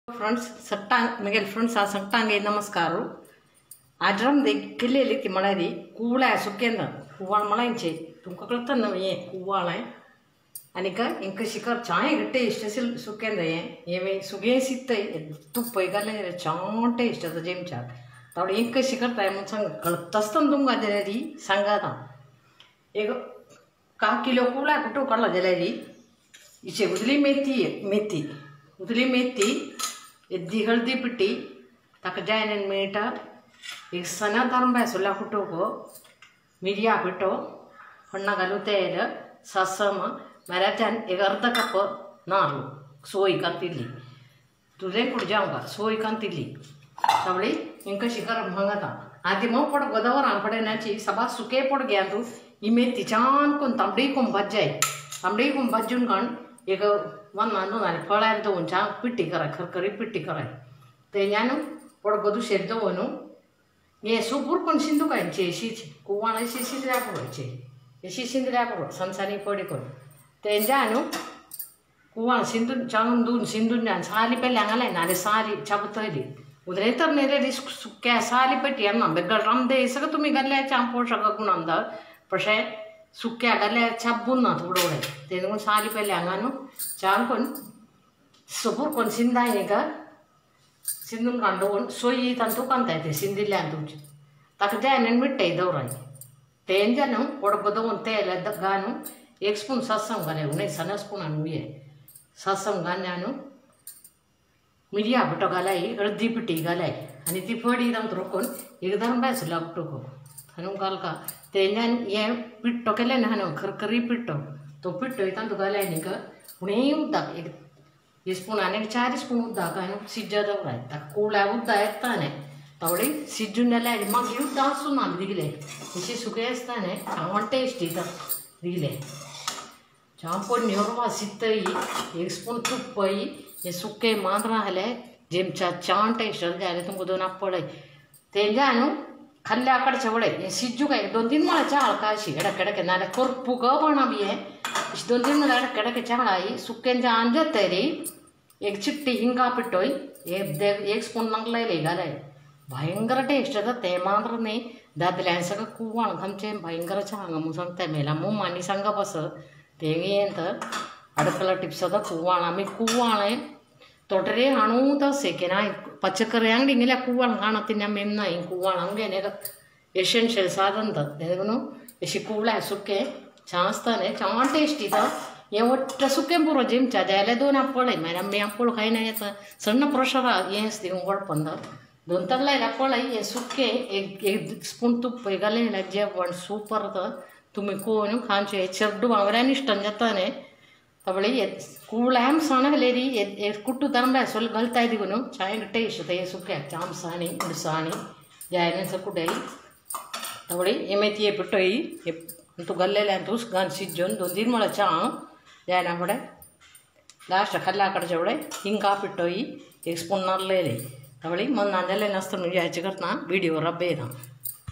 Friends सट्टांग मगेल friends आ सट्टांगे नमस्कार। आज हम देख किले लिखती मलारी कूड़ा है सुकेंद्र कुवाल मलाइंचे तुमको कळतं ना ये कुवाल है आणि का इंक शिकर चाय टेस्ट असेल सुकेंद्र ये ये मी सुगे सित्त तुप्प घालले छान टेस्ट आता जेमच्या तावडे इंक शिकर ताय म्हणून सांग कळतच तुमका जल्यारी सांगा एक का किलो कूड़ा कुठं काढला जल्यारी इचे उदली मेथी मेथी उदली मेथी एद्दी हळदी पिट्टी ताका जायन मीठ एक सना धर्म सुला कुटोको मिरिया पिट्टो हण्ण घालू तेल ससम मराठ्यान एक अर्ध कप नारळ सोय कांतिल्ली तुझे कुठे जाऊ का सोय कांतिल्ली तावळी इंका शिकर मंगता आधी मग पड गोदावर आंपडे नाची सभा सुके पड गया तू ही मेथी छान कोण तांबडी कोण भाज्जाय तांबडी कोण भाजून काण एक वन दोन आनी फळार दवरून छान पिट्टी कराय खरखरी पिट्टी कराय तेन्यान पड गोदू शेर दवरून हे सुपूर कोण शिंदू कांयचे शीच कुवाण अशी शिंदऱ्या पुरोचे अशी शिंदऱ्या पुरो सनसानी पडी करून तेंज्या न्हू कुवाण शिंदून छान धुवून शिंदून जावन साली पयलीं हांगा लायना आनी साली छापतली उदरे तर नेरेली सुक्या साली पेटी ना बेगड रामदे सगळं तुम्ही घातल्या छान पोषक गुण आमदार पशे सुक्या घातल्या छापून ना थोडं ते कोण साली पयलीं हांगा न्हू छान कोण सुपूर कोण शिंदाय न्ही का सिंदून कांडोवन सोयी तांतू कांताय ते शिंदिल्ल्यान तुमचे ताका जायन मिठ्ठाय दवराय तेंजा न्हू पडको दवरून तेल घालून एक स्पून सत्संग घालय उणें सण्ण स्पून हाडून सत्संग घालून न्हू मिरया पिठो घालाय हळदी पिठी घालाय आनी ती फडी तांकां रोखून एकदम बेस लागटको आनी घालका तेंच्यान हें पिट्टो केलें न्हू न्हू खरखरी पिट्टो तो पिट्टो तांतू घालाय न्ही का उणें उदक एक स्पून आनी 4 स्पून उदक आनी शिज्जा दवराय ताका कुळ्या उदक येता न्ही तावडे शिजून जाल्यार मागीर उदक आसूं ना दिगले अशी सुकें आसता न्ही छान टेस्ट दिता दिगले छान पोन्नेवर शिजतय एक स्पून तुप्पय हे सुकें मात्र आसलें जेमच्या छान टेस्ट जाल्यार तुमकां दोन पळय तेंच्या न्हू खाल्ल्या कडचे वडे हे शिजू काय 2-3 मळा चाळ का अशी एडक एडक नाल्यार करपूक पण बी हें अशी 2-3 मळा एडक एडक चाळ सुकेंच्या आंजत रे एक चिट्टी हिंगा पिट्टोय एक स्पून नांगलायले घालाय भयंकर टेस्ट येता ते मात्र न्ही दादल्यान सगळें कुवाण आमचें भयंकर छान म्हणून सांगता मेला मूम आनी सांगप आसत तें येता अडकला टिप्स आतां कुवाण आमी कुवाण तोटरे हाणू तशें केन्ना पच्चकरी अंगडी गेल्यार कुवाण खाणा तिन्या मेम ना कुवाण आमगे एसेन्शियल साधन तर न्हू अशी कुवळ्या सुकें छान आसता न्ही छान टेस्ट दिता हें वट्ट सुकें पुरो जेमच्या जाल्यार 2 आपोळे मागीर आमी आपोळ खायना येता सण्ण प्रेशर हें आसता गोडपण 2 तर लायल्यार पळय हें सुकें एक एक स्पून तुप्प घालें जाल्यार जेवण सुपर जाता तुमी कोण खावचें हें चेड्डू वांगड्यान इश्टन जाता न्ही तवळे कुवळ्याम साण घालेरी एक कुट्टू धर्म सोल घालताय दी न्हू छान टेस्ट येता हें सुक्याक चामसाणी मिरसाणी जायन कुटय तवळे हे मेथये पिट्टोय तूं घाल्लेल्यान तूं घाल शिजोवन 2-3 मळा छान जायना फुडें लास्ट खाल्ल्या कडचे फुडें हिंगा पिट्टोय एक स्पून नारलेले तवळी मन नाजाल्यार नासतना याचे करतना व्हिडिओ रब्बे येता।